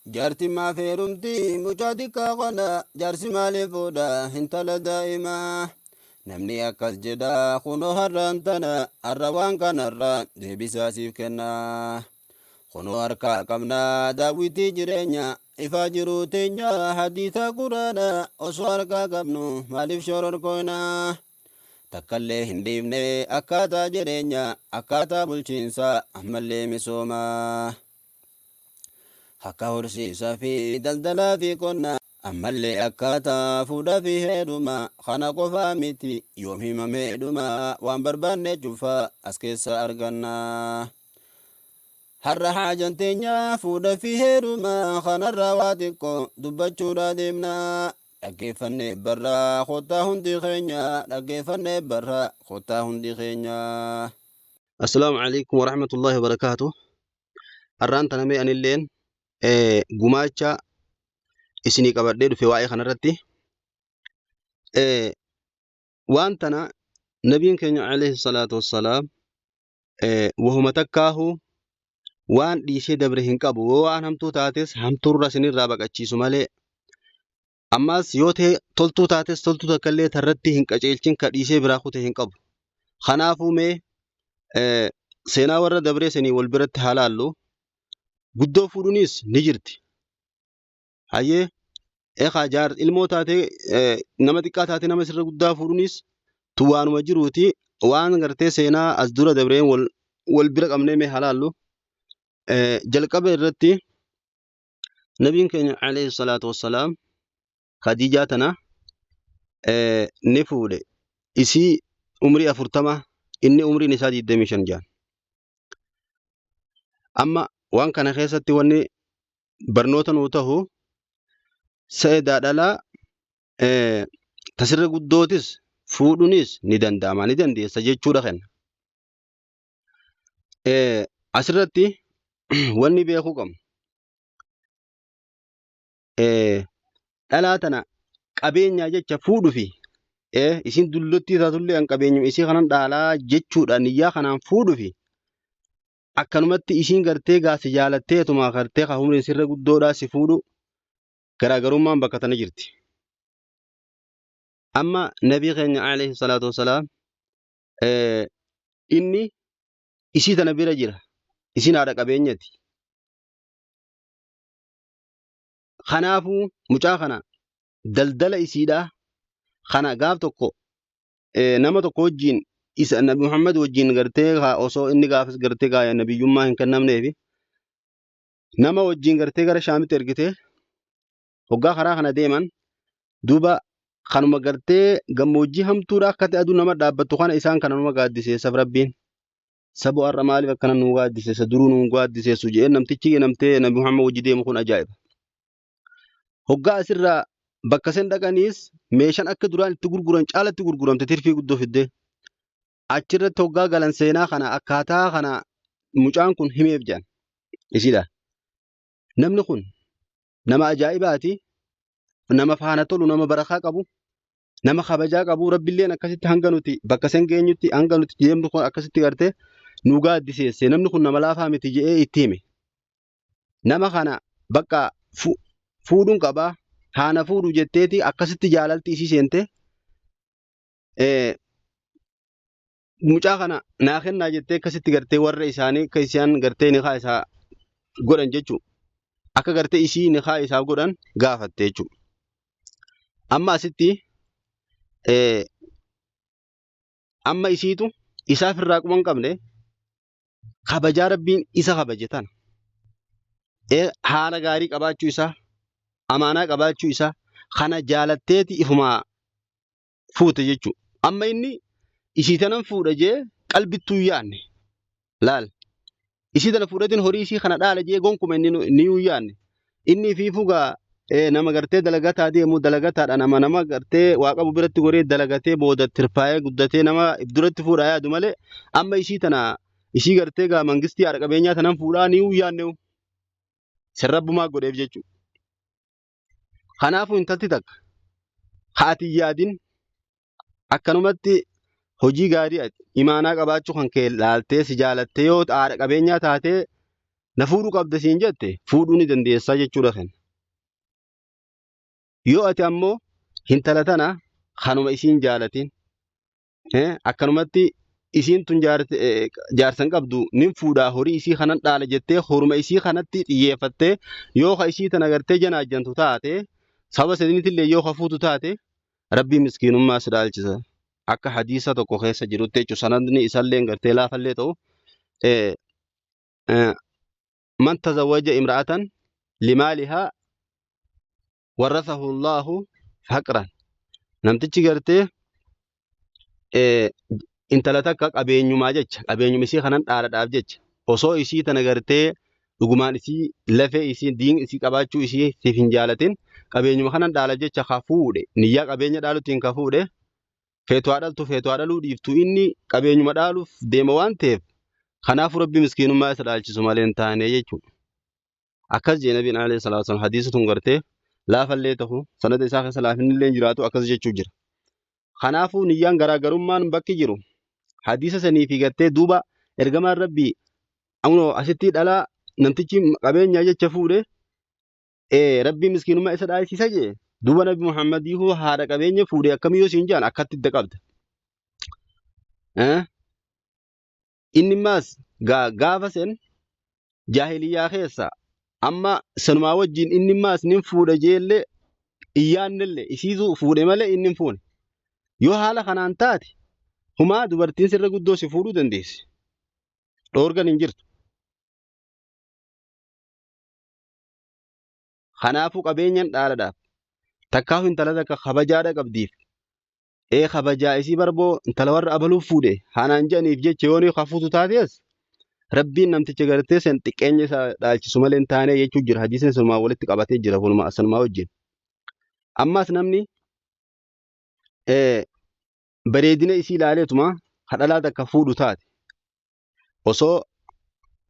Jaarti maaf heerumti mucaa xiqqaa kana jaarsi maaliif fuudha intala daa'imaa. Namni akkas jedha kunoo har'aan tana har'a waan kanarra deebisaa siif kenna. Kunoo harkaa qabna daawwitii jireenya ifaa jiruu teenya hadiisa quraana osoo harkaa qabnu maaliif shororkoyna. Takkallee hin dhiifne akkaataa jireenya akkaataa bulchiinsa ammallee misoomaa. Akka horsiisa fi daldalaa fi qonna ammallee akkaataa fuudhaa fi heeruma kana qofaa miti yoom himamee dhuma waan barbaanne cufa as keessa arganna. Har'a haajan teenya fuudha fi heeruma kanarraa waa xiqqoo dubbachuudhaa deemna. Dhaggeeffannee barra kottaa hundi keenya dhaggeeffannee barra kottaa hundi keenya. Assalaamu alaikum warahmatullahi wabarakaatuh. Har'aan tana mee anilleen gumaacha isinii qabadhee dhufe waa'ee kanarratti. Waan tana nabiin keenya alayhi salaatu wassalaam wahuma takkaahu waan dhiisee dabre hin qabu. Yoo waan hamtuu taates hamtuurra isinirraa baqachiisu malee. Ammaas yoo ta'e toltuu taates toltuu takkallee tarratti hin qaceelchin ka dhiisee biraa kute hin qabu. Kanaafuu mee seenaa warra dabree sanii wal biratti haa laallu. Guddoo fuudhuunis ni jirti. Hayyee eekaa jaar ilmoo taatee nama xiqqaa taatee nama sirra guddaa fuudhuunis tu waanuma jiruuti. Waan gartee seenaa as dura dabreen wal wal bira qabnee mee haa laallu. Jalqaba irratti Nabiin keenya alayhi salaatu wassalaam Khadiijaa tana ni fuudhe. Isii umrii 40 inni umriin isaa 25 jaan. Amma waan kana keessatti wanni barnoota nuu tahu seedaa dhalaa tasirra guddootis fuudhuunis ni danda'ama ni dandeessa jechuudha kenna. Asirratti wanni beekuu qabnu dhalaa tana qabeenyaa jecha fuudhufi isin dullottii taatullee an qabeenyuma isii kanan dhaalaa jechuudha niyyaa kanaan fuudhufi akkanumatti isiin gartee gaa si jaalatteetuma gartee ka umriin sirra guddoodhaa si fuudhu garaagarummaan bakka tana jirti. Amma nabii keenya alayhi salaatu wasalaam inni isii tana bira jira. Isiin haadha qabeenyati. Kanaafuu mucaa kana daldala isiidha kana gaaf tokko nama tokko wajjin isa Nabi Muhammad wajjin gartee osoo inni gaafas gartee gaaya nabiyyummaa hin kennamneefi nama wajjin gartee gara Shaamitti ergitee hoggaa karaa kana deeman duuba kanuma gartee gammoojjii hamtuudha akka ta'e aduu nama dhaabbattu kana isaan kana numa gaaddiseessaf rabbiin sabo har'a maaliif akkana nu gaaddiseessa duruu nu gaaddiseessu jedhee namtichi namtee nabi Muhammad wajji deemu kun ajaa'iba. Hoggaa asirraa bakka sen dhaqaniis meeshaan akka duraan itti gurguran caalatti gurguramte tirfii guddoo fiddee achirratti hoggaa galan seenaa kana akkaataa kana mucaan kun himeef jedhan isiidha. Namni kun nama ajaa'ibaati nama faana tolu nama barakaa qabu nama kabajaa qabu rabbilleen akkasitti hanga nuti bakka sen geenyutti hanga nuti deemnu kun akkasitti gartee nu gaaddiseesse namni kun nama laafaa miti je'ee itti hime nama kana bakka fuudhuun qabaa haana fuudhu jetteeti akkasitti jaalalti isii seente mucaa kana naa kennaa jettee akkasitti gartee warra isaanii akka isaan gartee nikaa isaa godhan jechuudha. Akka gartee isii nikaa isaa godhan gaafatte jechuudha. Amma asitti amma isiitu isaaf irraa quba hin qabne kabajaa rabbiin isa kabaje tana haala gaarii qabaachuu isaa amaanaa qabaachuu isaa kana jaalatteeti ifumaa fuute jechuudha. Amma inni isii tanan fuudha jee qalbittuu hin yaanne. Laal. Isii tana fuudhatiin horii isii kana dhaala jee gonkuma inni ni hin yaanne. Inni ifiifuu gaa nama gartee dalagataa deemu dalagataadha nama nama gartee waa qabu biratti goree dalagatee booda tirfaa'ee guddatee nama if duratti fuudha yaadu malee amma isii tana isii gartee gaa mangistii haadha qabeenyaa tanan fuudhaa ni hin yaanne. Sirrabbumaa godheef jechuudha. Kanaafuu intalti takka haati hin yaadin akkanumatti hojii gaarii ati imaanaa qabaachuu kan kee laaltee si jaalattee yoo haadha qabeenyaa taatee Na fuudhuu qabda siin jette fuudhuu ni dandeessaa jechuudha kenna. Yoo ati ammoo hintala tana kanuma isiin jaalatin akkanumatti isiin tun jaarsa hin qabdu nin fuudhaa horii isii kanan dhaala jettee horuma isii kanatti xiyyeeffattee yoo ka isii tana gartee janaajjantu taate saba sadiinitillee yoo ka fuutu taate rabbii miskiinummaa si dhaalchisa. Akka hadiisa tokko keessa jirutti jechuudha sanadni isallee gartee laafallee ta'u man tazawwaja imra'atan limaalihaa warrathahu Allahu faqran namtichi gartee intala takka qabeenyumaa jecha qabeenyuma isii kanan dhaaladhaaf jecha osoo isii tana gartee dhugumaan isii lafee isii diin isii qabaachuu isii siif hin jaalatin qabeenyuma kanan dhaala jecha ka fuudhe niyyaa qabeenya dhaalutiin ka fuudhe feetu haa dhaltu feetu haa dhaluu dhiiftu inni qabeenyuma dhaaluuf deema waan ta'eef kanaafuu rabbi miskiinummaa isa dhaalchisu malee hin taane jechuudha. Akkas jee nabiin alayhi salaatu wasallam hadiisa tun gartee laafallee tahu sanada isaa keessa laafinni illee jiraatu akkas jechuu jira. Kanaafuu niyyaan garaagarummaan bakki jiru hadiisa sanii fi gartee duuba ergamaan rabbii ammoo asitti dhalaa namtichi qabeenyaa jecha fuudhe rabbii miskiinummaa isa dhaalchisa jee duuba nabi Muhammadii hoo haadha qabeenya fuudhe akkamii yoo siin jedhan akkatti idda qabda. Inni maas gaafa sen jaahiliyyaa keessa amma sanumaa wajjin inni maas nin fuudha jeellee iyyaannellee isiitu fuudhe malee inni hin fuune. Yoo haala kanaan taate humaa dubartiin sirra guddoo si fuudhuu dandeessi. Dhoorgan hin jirtu. Kanaafuu qabeenyan dhaaladhaaf takkaahu intala takka kabajaadha qabdiif ee kabajaa isii barboo intala warra abaluu fuudhe haanaan jedhaniif jecha yoo ni kafuutu taatees rabbiin namticha gartee sen xiqqeenya isaa dhaalchisu malee hin taane jechuu jira hadiisni sanumaa walitti qabatee jira kunuma sanumaa wajjin. Ammas namni bareedina isii ilaaleetuma hadhalaa takka fuudhu taate osoo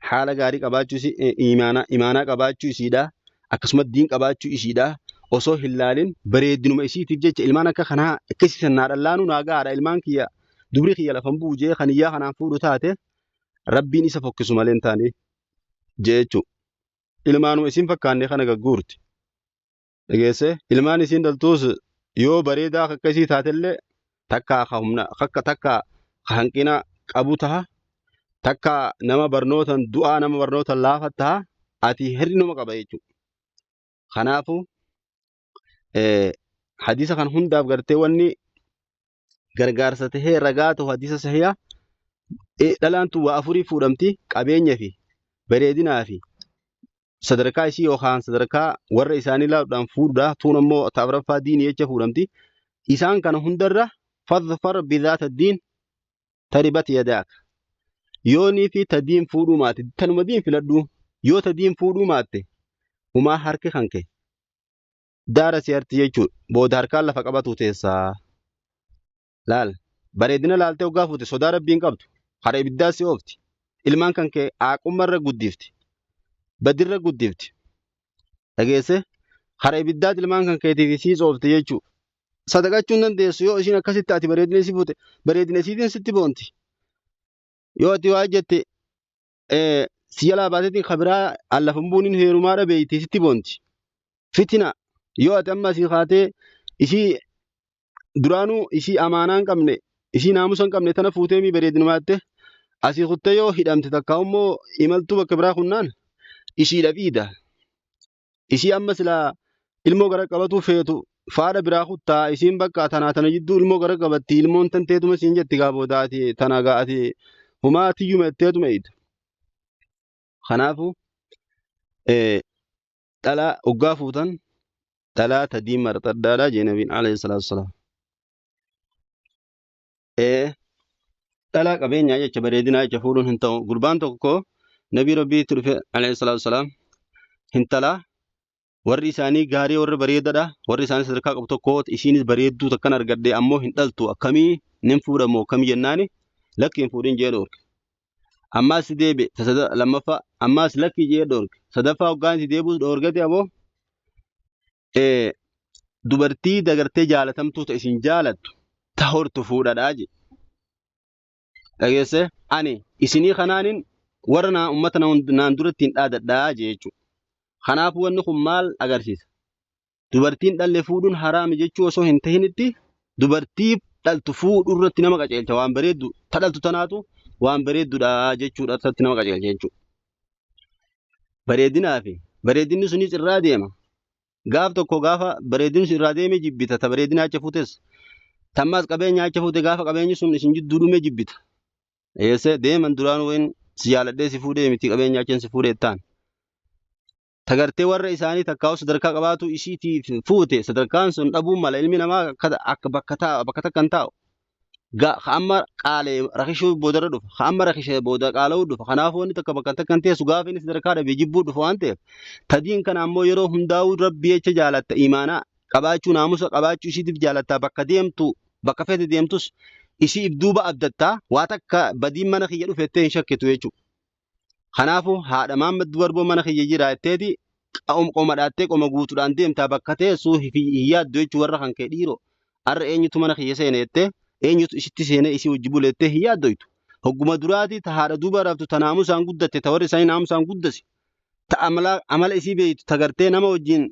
haala gaarii qabaachuu isii imaanaa imaanaa qabaachuu isiidha akkasumas diin qabaachuu isiidha osoo hin laalin bareedinuma isiitiif jecha ilmaan akka kanaa akkasiisan naa dhallaanuu naa gahaadha ilmaan kiyya dubri kiyya lafan bu'u jee kan iyyaa kanaan fuudhu taate rabbiin isa fokkisu malee hin taane jechuu ilmaanuma isiin fakkaanne kana gagguurti Dhageesse ilmaan isiin dhaltuus yoo bareedaa akka isii taatellee takka ka humna akka takka ka hanqina qabu taha takka nama barnootan du'aa nama barnootan laafa taha ati hir'inuma qaba jechuudha. Kanaafuu hadiisa kan hundaaf gartee wanni gargaarsa tahee ragaa ta'u hadiisa sahiha dhalaan tun waa afurii fuudhamti qabeenya fi bareedinaa fi sadarkaa isii yookaan sadarkaa warra isaanii laaluudhaan fuudhuudha tuun ammoo ta afraffaa diinii jecha fuudhamti isaan kana hundarra fadfar bizaata diin taribat yadaaka yoonii fi ta diin fuudhuu maatte tanuma diin filadhu yoo ta diin fuudhuu maatte humaa harki kanke daara si harti jechuudha. Booda harkaan lafa qabatu teessaa. Laal. Bareedina laaltee hoggaa fuute sodaa rabbii hin qabdu. Kara ibiddaa si oofti. Ilmaan kan kee aaqumma irra guddifti. Badirra guddifti. Dhageesse? Kara ibiddaati ilmaan kan keetiif sii tsoofti jechuudha. Sadaqachuu hin dandeessu yoo isiin akkasitti ati bareedina isii fuute bareedina isiitiin sitti boonti. Yoo ati waa jette si jalaa baateetiin ka biraa an lafa hin buunin heerumaadha beeyti sitti boonti. Fitina yoo ati amma asii kaatee isii duraanuu isii amaanaa hin qabne isii naamusa hin qabne tana fuutee mii bareedinumaatte asii kuttee yoo hidhamte takka immoo imaltuu bakka biraa kunnaan ishiidhaaf iida. Isii amma silaa ilmoo gara qabatuu feetu faadha biraa kuttaa isiin bakka tanaa tana jidduu ilmoo gara qabatti ilmoon tan teetuma siin jetti gaa booda ati tana gaa ati humaa tiyyuma jetteetuma eeyda. Kanaafuu dhalaa hoggaa fuutan dhalaa tadii marxadhaadha jee nabiin alayhi salaatu wasalaam. Dhalaa qabeenyaa jecha bareedinaa jecha fuudhuun hin ta'u. Gurbaan tokko nabii rabbiitti dhufe alayhi salaatu wasalaam hintalaa warri isaanii gaarii warra bareedadha warri isaanii sadarkaa qabu tokko isiinis bareedduu takkan argadhe ammoo hin dhaltu akkamii nin fuudha moo akkamii jennaani lakki hin fuudhin jee dhoorke. Ammaas si deebi'e lammaffaa ammaas lakki jee dhoorke sadaffaa hoggaan si deebi'us dhoorgate ammoo dubartii dagartee jaalatamtuu ta isin jaalattu ta hortu fuudhadhaa jedhe. Dhageesse ani isinii kanaanin Warra naa ummata naan duratti hin dhaadadhaa jee jechuudha. Kanaafuu wanni kun maal agarsiisa? Dubartiin dhalle fuudhuun haraami jechuu osoo hin tahinitti dubartii dhaltu fuudhuu irratti nama qajeelcha waan bareeddu ta dhaltu tanaatu waan bareeddudha jechuudha irratti nama qajeelcha jechuudha. Bareedinaa fi bareedinni sunis irraa deema. Gaaf tokko gaafa bareedinni sun irraa deeme jibbita ta bareedina acha fuutes tammaas qabeenya acha fuute gaafa qabeenyi sun isin jidduu dhume jibbita. Eesse deeman duraan wayin si jaaladhee si fuudhee miti qabeenya achen si fuudhee taan. Tagartee warra isaanii takkaa'u sadarkaa qabaatu isiitiif fuute sadarkaan sun dhabuun mala ilmi namaa akka bakka taa'u bakka takka hin taa'u. Ka amma qaalee rakishuu boodarra dhufa ka amma rakishee booda qaala'uu dhufa kanaafuu wanni takka bakka takka hin teessu gaafa inni sadarkaa dhabe jibbuu dhufa waan ta'eef tadiin kana ammoo yeroo hundaa'uu rabbi jecha jaalatta imaanaa qabaachuu naamusa qabaachuu isiitiif jaalattaa bakka deemtu bakka feete deemtus isii ibduuba abdattaa waa takka badiin mana kiyya dhufettee hin shakkitu jechuudha. Kanaafuu haadha Maammed Durboo mana kiyya jira jetteeti qoma dhaattee qoma guutuudhaan deemtaa bakka teessu hin yaaddu jechuun warra kan kee dhiiroo. Har'a eenyutu mana kiyya seene jettee eenyutu isitti seenee isii wajji bule jettee hin yaaddoytu. Hogguma duraati ta haadha duuba raftu ta naamusaan guddatte ta warri isaanii naamusaan guddase ta amala isii beeytu ta gartee nama wajjin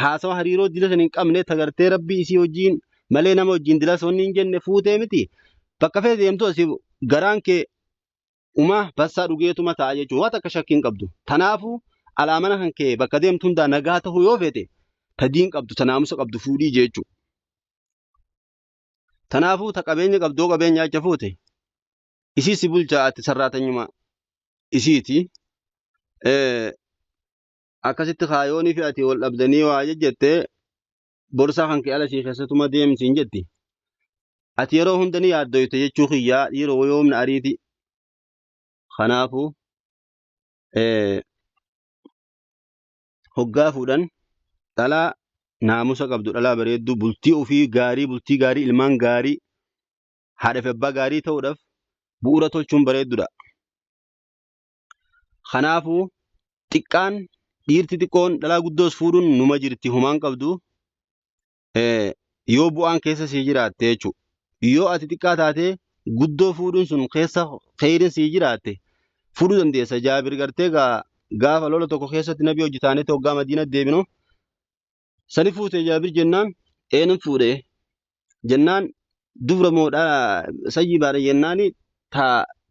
haasawa hariiroo dila san hin qabne ta gartee rabbii isii wajjin malee nama wajjin dila wanni hin jenne fuutee miti. Bakka feete deemtu asii garaan kee uma bassaa dhugeetuma ta'a jechuudha. Waan takka shakkii hin qabdu. Tanaafuu alaa mana kan kee bakka deemtu hundaa nagaa ta'uu yoo feete ta diin qabdu ta naamusa qabdu fuudhii jechuudha. Tanaafuu ta qabeenya qabdu yoo qabeenya acha fuute isii si bulchaa ati sarraatanyuma isiiti. Akkasitti kaayoonii fi ati wal dhabdanii waa jejjettee borsaa kan kee ala sii keessatuma deemsiin jetti. Ati yeroo hunda ni yaaddoyte jechuu kiyyaa dhiiroo yoomna ariiti. Kanaafuu hoggaa fuudhan dhalaa naamusa qabdu dhalaa bareedduu bultii ofii gaarii bultii gaarii ilmaan gaarii haadha fi abbaa gaarii ta'uudhaaf bu'uura tolchuun bareeddudha. Kanaafuu xiqqaan dhiirti xiqqoon dhalaa guddoos fuudhuun numa jirti humaan qabdu yoo bu'aan keessa sii jiraatte jechuudha. Yoo ati xiqqaa taatee guddoo fuudhuun sun keessa kheyriin sii jiraatte fuudhuu dandeessa. Jaabir gartee gaafa lola tokko keessatti nabii hojii taanetti hoggaa Madiina deebinu sani fuute Jaabir jennaan eenyu fuudhe jennaan dubra moo sayyibaadha jennaani ta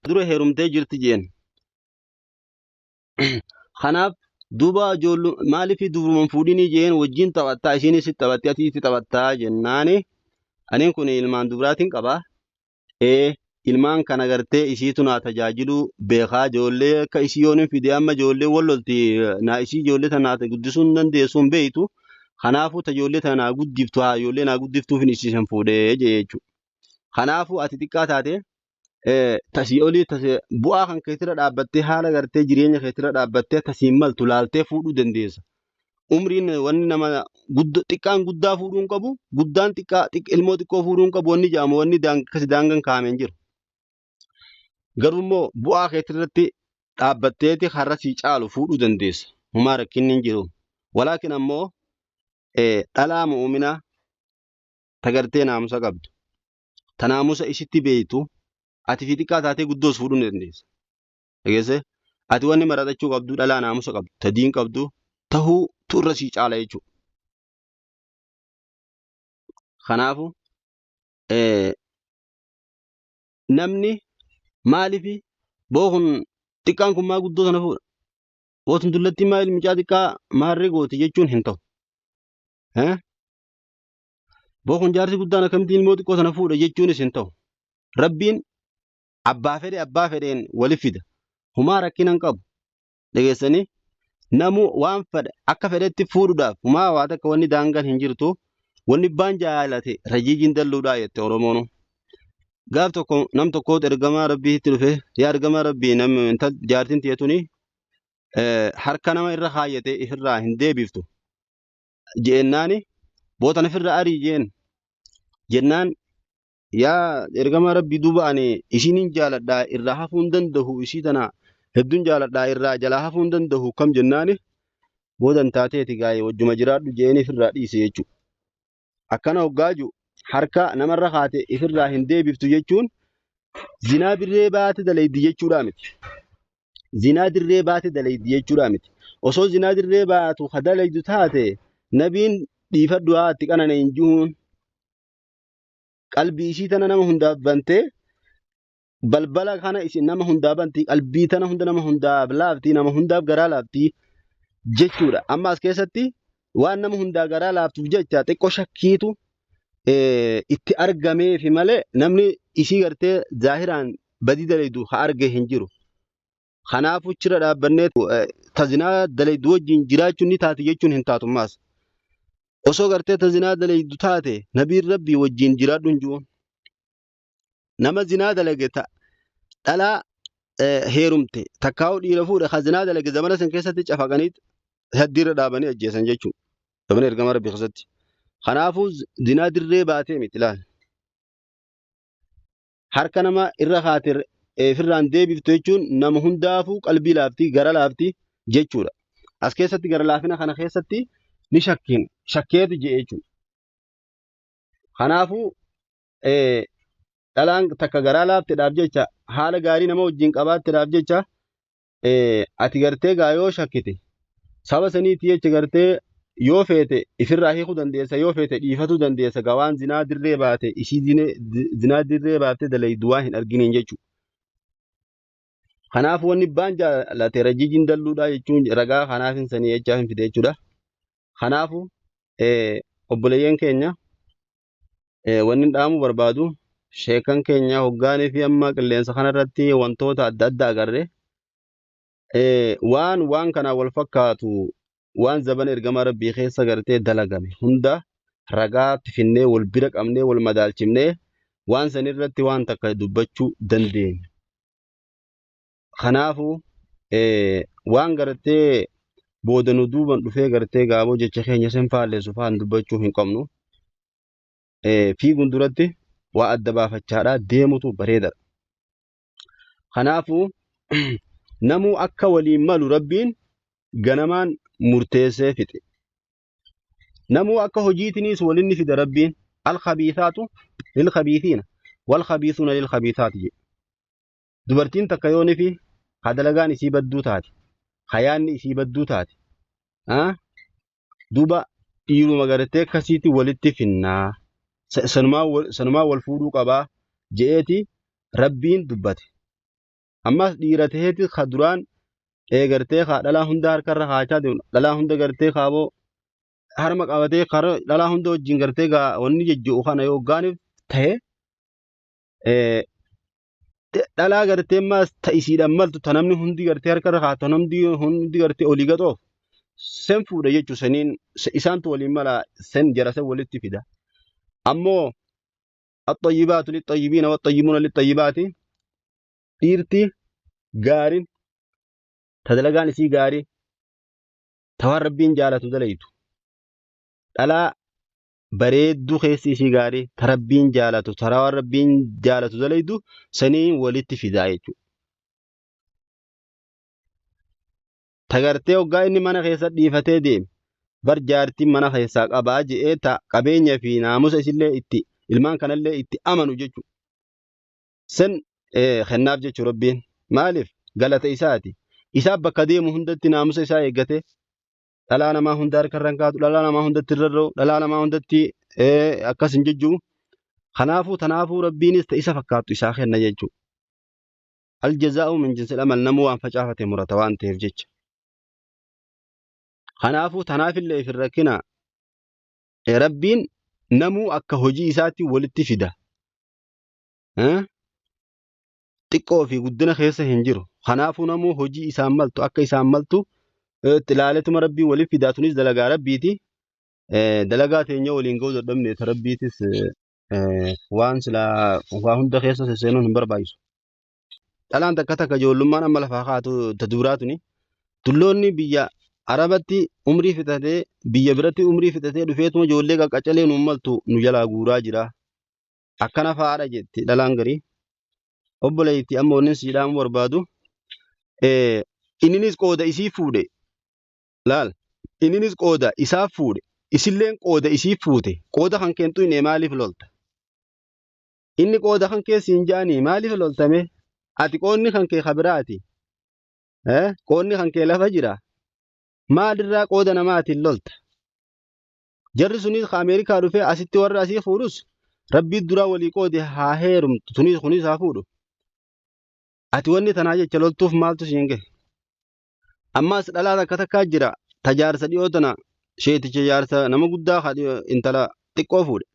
dura heerumtee jirti jeen. Kanaaf duuba ijoollu maaliif dubruman fuudhinii jeen wajjin taphattaa isiinis sitti taphatti ati itti taphattaa jennaani aniin kun ilmaan dubraatiin qaba. Ee ilmaan kana gartee isiitu naa tajaajiluu beekaa ijoollee akka isii yoon hin fide amma ijoollee wal lolti naa isii ijoollee tana naa guddisuu hin dandeessu hin beeytu. Kanaafuu ta ijoollee tana naa guddiftu haa ijoollee naa guddiftuuf hin isiisan fuudhee jee jechuudha. Kanaafuu ati xiqqaa taate tasii olii tasii bu'aa kan keetirra dhaabbattee haala gartee jireenya keetirra dhaabbattee tasiin maltu laaltee fuudhuu dandeessa. Umriin wanni nama xiqqaan guddaa fuudhuu hin qabu guddaan xiqqaa ilmoo xiqqoo fuudhuu hin qabu wanni jedhamu wanni akkasi daangaan kaa'amee hin jiru. Garuu immoo bu'aa keetirratti dhaabbatteeti har'a sii caalu fuudhuu dandeessa. Humaa rakkinni hin jiru. Walaakin ammoo dhalaa mu'uminaa tagartee naamusa qabdu. Ta naamusa isitti beeytu ati fi xiqqaa taatee guddoos fuudhuu ni dandeessa. Dhageesse? Ati wanni maratachuu qabdu dhalaa naamusa qabdu, ta diin qabdu tahuu tu irra sii caala jechuudha. Kanaafu namni maaliif boo kun xiqqaan kun maa guddoo sana fuudha? Bootun dullattiin maal mucaa xiqqaa maarree gooti jechuun hin ta'u. Boo kun jaarsi guddaan akkamitti ilmoo xiqqoo sana fuudha jechuunis hin ta'u. Rabbiin abbaa fedhe abbaa fedheen wali fida. Humaa rakkina hin qabu. Dhageessanii namu waan fedhe akka fedhetti fuudhuudhaaf humaa waa takka wanni daangaan hin jirtu. Wanni abbaan jaalate rajiijiin dalluudhaa jette Oromoon. Gaaf tokko nam tokkootu ergamaa Rabbiitti dhufe yaa ergamaa Rabbii namni intal jaartiin tiyya tuni harka nama irra kaayyate ifirraa hin deebiftu. Jeennaani bootan ifirra arii jeen jennaan yaa ergamaa Rabbii duuba ani isiniin jaaladhaa irraa hafuu hin danda'u isii tana hedduun jaaladhaa irraa jalaa hafuu hin danda'u kam jennaani boodan taateeti gaa'ee wajjuma jiraadhu jeeni ifirraa dhiise jechuudha. Akkana hoggaa jiru harka namarra kaate ifirraa hin deebiftu jechuun zinaa birree baate dalaydi jechuudha miti. zinaa dirree baate dalaydi jechuudha miti. Osoo zinaa dirree baatu ka dalaydu taate nabiin dhiifadhu haa itti qanane hin jihuun qalbii isii tana nama hundaaf bantee balbala kana isin nama hundaa banti qalbii tana hunda nama hundaaf laafti nama hundaaf garaa laafti jechuudha. Amma as keessatti waan nama hundaa garaa laaftuuf jecha xiqqoo shakkiitu itti argameefi malee namni isii gartee zaahiraan badii dalaydu ha arge hin jiru. Kanaafuu chira dhaabbannee ta zinaa dalaydu wajjin jiraachuun ni taati jechuun hin taatu ammaas. Osoo gartee ta zinaa dalaydu taate nabiin rabbii wajjin jiraadhu hin jiru. Nama zinaa dalage ta dhalaa heerumte takkaa'u dhiira fuudhe ka zinaa dalage zamana san keessatti cafaqanii haddiirra dhaabanii ajjeesan jechuudha. Zamana ergama rabbii keessatti. Kanaafuu zinaa dirree baatee miti laal. Harka nama irra kaate ofirraan deebiftu jechuun nama hundaafuu qalbii laafti gara laafti jechuudha. As keessatti gara laafina kana keessatti ni shakkiin shakkeetu je'e jechuudha. Kanaafuu dhalaan takka garaa laaftedhaaf jecha haala gaarii nama wajjin qabaattedhaaf jecha ati gartee gaa yoo shakkite saba saniiti jecha gartee yoo feete ifirraa hiikuu dandeessa yoo feete dhiifatuu dandeessa gaa waan zinaa dirree baate isii zinaa dirree baate dalaydu waan hin arginiin jechuudha. Kanaaf wanni baan jaalate rajijiin dalluudhaa jechuun ragaa kanaaf hin sanii jechaa hin fide jechuudha. Kanaafu obboleeyyan keenya wanni dhaamu barbaadu sheekan keenya hoggaanii fi amma qilleensa kanarratti wantoota adda addaa agarre waan waan kanaan wal fakkaatu waan zabana ergamaa rabbii keessa gartee dalagame hunda ragaatti finnee wal bira qabnee wal madaalchifnee waan sanirratti waan takka dubbachuu dandeenya. Kanaafuu waan gartee booda nu duuban dhufee gartee gaaboo jecha keenya sin faallessu faan dubbachuu hin qabnu. Fiiguun duratti waa adda baafachaadhaa deemutu bareedaadha. Kanaafuu namuu akka waliin malu rabbiin ganamaan murteessee fixe. Namuu akka hojiitiniis walinni fida rabbiin al-khabiithaatu lil-khabiithiina wal-khabiithuuna lil-khabiithaati jedhe. Dubartiin takka yoonifi ka dalagaan isii badduu taate, ka yaanni isii badduu taate, duuba dhiiruma gartee akkasiiti walitti finnaa, sanumaa wal fuudhuu qabaa je'eeti rabbiin dubbate. Ammas dhiira taheeti ka duraan gartee ka dhalaa hunda harkarra kaachaa deemu, dhalaa hunda gartee kaaboo harma qabatee kara dhalaa hunda wajjin gartee gaa wanni jejje'u kana yoo gaaniif tahe dhalaa gartee ammaas ta isiidhaan maltu ta namni hundi gartee harka irra kaatu namni hundi gartee olii gaxoof sen fuudha jechuu saniin isaantu waliin mala sen jara sen walitti fida. Ammoo axxayyibaatu lixxayyibiina waxxayyibuuna lixxayyibaati dhiirti gaariin ta dalagaan isii gaarii ta waan rabbiin jaalatu dalaytu dhalaa bareedduu keessi isii gaarii ta rabbiin jaalatu ta waan rabbiin jaalatu dalaydu saniin walitti fidaa jechuudha. Ta gartee hoggaa inni mana keessa dhiifatee deeme bar jaartiin mana keessaa qabaa je'ee ta qabeenya fi naamusa isillee itti ilmaan kanallee itti amanu jechuudha. San kennaaf jechuu rabbiin maaliif galata isaati. Isaaf bakka deemu hundatti naamusa isaa eeggate dhalaa namaa hunda harka irra hin kaatu dhalaa namaa hundatti hin rarra'u dhalaa namaa hundatti akkas hin jejji'u kanaafuu tanaafuu rabbiinis ta isa fakkaattu isaa kenna jechuudha. Aljazaa'u min jinsil amal namuu waan facaafate murata waan ta'eef jecha. Kanaafuu tanaafillee if hin rakkinaa. Rabbiin namuu akka hojii isaatti walitti fida. Xiqqoo fi guddina keessa hin jiru. Kanaafuu namuu hojii isaan maltu akka isaan maltu itti ilaaletuma rabbii waliif fidaa tunis dalagaa rabbiiti. Dalagaa teenya waliin ga'uu dadhabne ta rabbiitis waan silaa waa hunda keessa sesseenuun hin barbaachisu. Dhalaan takka takka ijoollummaan amma lafaa kaatu ta duraa tuni dulloonni biyya Arabatti umrii fixatee biyya biratti umrii fixatee dhufeetuma ijoollee qaqqacalee nuun maltu nu jalaa guuraa jira. Akkana fa'aadha jetti dhalaan garii. Obboleetti amma wanni sii dhaamu barbaadu inninis qooda isii fuudhe laal inninis qooda isaa fuudhe isilleen qooda isii fuute qooda kan keentu inni maaliif lolta? Inni qooda kan kee siin ja'anii maaliif loltame? Ati qoodni kan kee ka biraati. Qoodni kan kee lafa jira. Maalirraa qooda namaatiin lolta? Jarri sunis ka Ameerikaa dhufee asitti warra asii fuudhus rabbii duraa walii qoode haa heerumtu tunis kunis haa fuudhu. Ati wanni tanaa jecha loltuuf maaltu siin gahe? Ammaas dhalaa takka takkaa jira ta jaarsa dhiyoo tana sheeticha jaarsa nama guddaa ka intala xiqqoo fuudhe.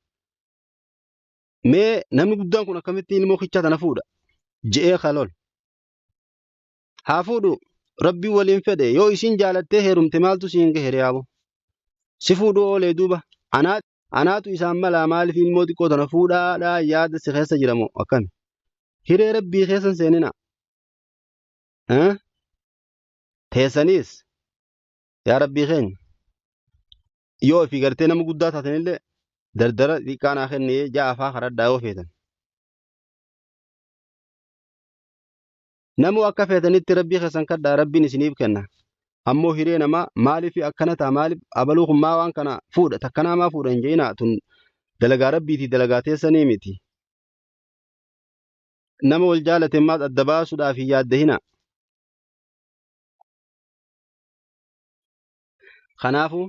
Mee namni guddaan kun akkamitti ilmoo kichaa tana fuudha? Je'ee ka lol. Haa fuudhu rabbii waliin fedhe yoo isiin jaalattee heerumte maaltu siin gahe re'aabo? Si fuudhuu oolee duuba anaatu isaan malaa maaliif ilmoo xiqqoo tana fuudhaadhaa yaada si keessa jira moo akkami? Hiree rabbii keessa hin seenina. Teessaniis yaa rabbii keenya yoo ofii gartee nama guddaa taatanillee dardara xiqqaa naa kennee ja'a afaa karadhaa yoo feetan. Namuu akka feetanitti rabbii keessan kadhaa rabbiin isiniif kenna. Ammoo hiree namaa maaliif akkana ta'a maaliif abaluu kun maa waan kana fuudha takkanaa maa fuudha hin je'inaa tun dalagaa rabbiitii dalagaa teessanii miti. Nama wal jaalate maas adda baasuudhaaf hin yaaddahina. Kanaafuu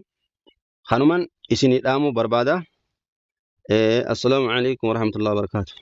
kanuman isinii dhaamuu barbaada. Assalaamu alaikum warahmatullahi wabarakaatuh.